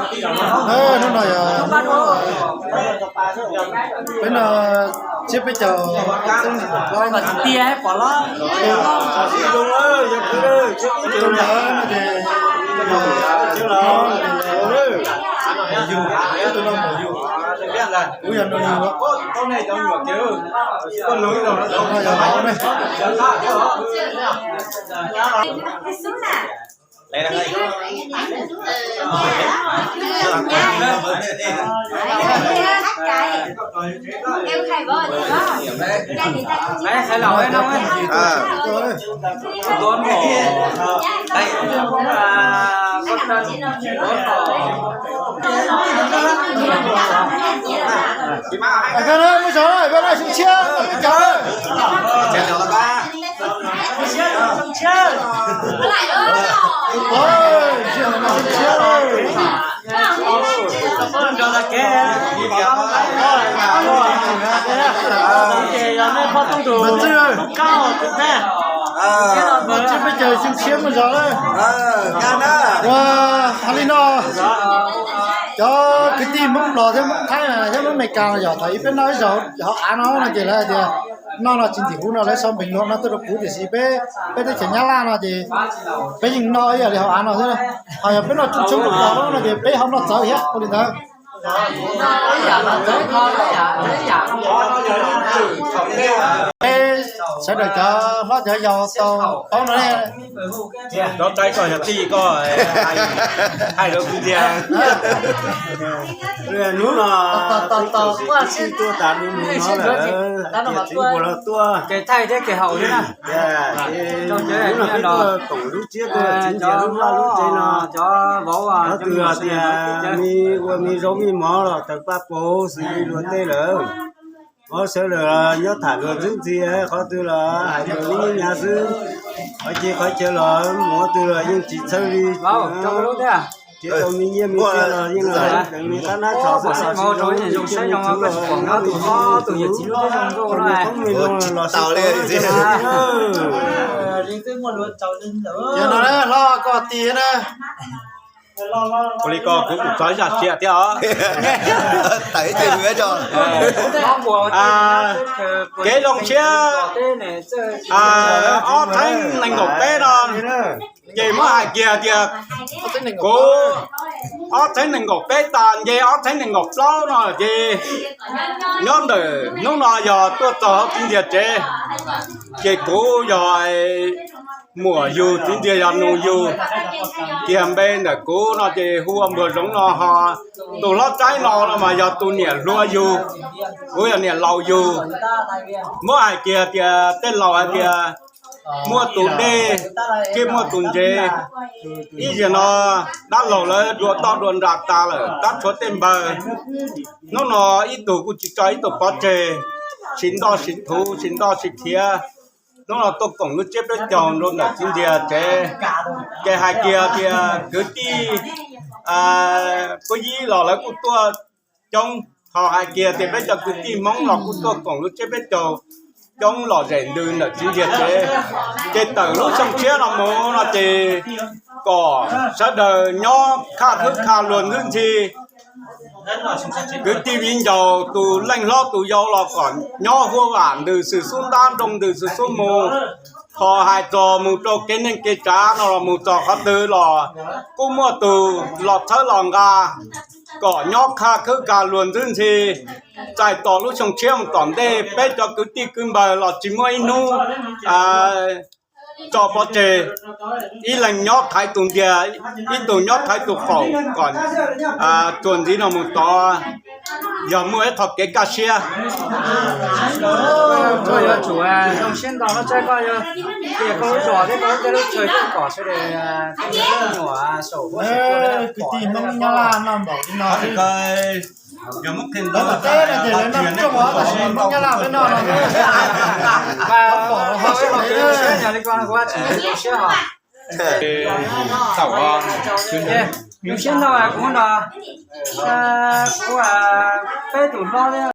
Hnub no yog peb no tsiab peb caug, tiag pom los tus ntawd no ces yog tus no mus yug, tus no mus yug, kuv yog nus yug, no yog vauv ne. Muab zov, peb no xyoo tshiab, cov Tsiab peb caug xyoo tshiab muab zov lawm. Ua, hais li no, cov kwv tij Hmoob Nplog thiab Hmoob Thaib thiab Hmoob Amelikas yog thaum ub peb noj ib zaug hauv av no no ces lawv hais tias noj no tsis ntim hub no lawv sau npeeg luag no tuaj rau kuv, tiam sis peb, peb teb chaws Nyab Laj no ces peb yeej noj ib yam li hauv av no xwb. Ho yog peb noj tshoob tshoob rau pog no ces peb ho noj txawv thiab ua li ntawd. Peb sawv daws cov hlob cov yau tau paub no ne. Cov tsaib koj yog tij koj hais rau kuv tiag. Hnub no tab tom tuaj tas hnub no lawm, txiv muag los tuaj, kev thaij thiab kev haus thiab na. Hnub no peb tuaj koom lub tsiab tuaj txiv ntiag lub vaj lub tsev no, cov vauv, cov twg hais tias me ua me zaub me mov los tawm paj paug xws li luag tej lawm. Qhov sawv daws nyob tham luag ntxwb ntxhi, qhov twg los hais rau lub nyiab nyav xwb. Qhov ces qhov chaw los mus qhov twg los yeej tsis txhawb li. Tsis tau me nyiaj me txiag los yeej los deev me qab nab tshos xwb los tsis zoo me tub los tus yawm txiv lub teb zoo nkauj no, qoob me loo los tsis tau li. Ces no hlob koj tiag na. Ua li ko kuv kuj txog ib zaj tsiaj thiab os. Kev zoo siab ob txhiab nees nkaum peb no ces muab hais kiag tias kuv ob txhiab nees nkaum peb tas nce ob txhiab nees nkaum plaub no ces nyob ntawm hnub no yog tuaj txog txiv ntiag tsev, ces kuv yog muam yug, txiv ntiag yog nus yug. Kiag npe ntawm kuv no ces hu ua Npuag Zoov no ho. Tus hlob tsaib no no mas yog tus niam hluas yug, kuv yog niam laus yug. Muab hais kiag tias tej laus hais tias muaj tus dej thiaj muaj tus ntsev. Ib zaug no dab laug lawv dua toj dua nra tas lawm, tab tshuav tej npawg. Hnub no ib tug kuj tsis tso ib tug pov tseg, sib ntoj sib thuv, sib ntoj sib khiav. Hnub no tuaj koom lub tsiab peb caug rau ntawm txiv ntiag tsev, ces hais kiag tias kwv tij Pub Yib los lawv kuj tuaj coob, ho hais kiag tias peb cov kwv tij Hmoob los kuj tuaj koom lub tsiab peb caug coob lom zem ntws ntawm txiv ntiag tsev. Ces tawm lub xyoo tshiab no mus no ces kom sawv daws nyob khaj khwb khaj luag ntxwb ntxhi. Kwv tij viv ncaus tus leej hlob tus yau los kom nyob huaj vam ntws xwm xub ntab nroo ntws xwm xub mus. Ho hais txog mus rau kev neej kev tsav no los mus txog qhov twg los kuj muaj tus los txhawb los nqa, kom nyob khaj khwb khaj luag ntxwb ntxhi. Txais tos lub xyoo tshiab mus tom ntej peb cov kwv tij kwv npawg los tsis muaj ib hnub tso pov tseg, ib leeg nyob thaiv tus ntiag, ib tug nyob thaiv tus qaum kom txuas ntxiv no mus tod, yog muaj ib qho kev kaj siab. Koj yuav tsum zoo siab ntau no, koj yog tias koj lub zos thiab koj lub teb lub chaw koj kom sawv daws, tej me nyuam saum huab saum cua kwv tij Hmoob Nyab Laj noj npaum li no. Lawv tom teb no ces lawv noj rooj os, tab sis Hmoob Nyab Laj peb noj no. Mas pom los ho siab, yog li ko kuv tsis zoo siab os. Zoo siab ntau kuv no, kuv peb tus hlob thiab.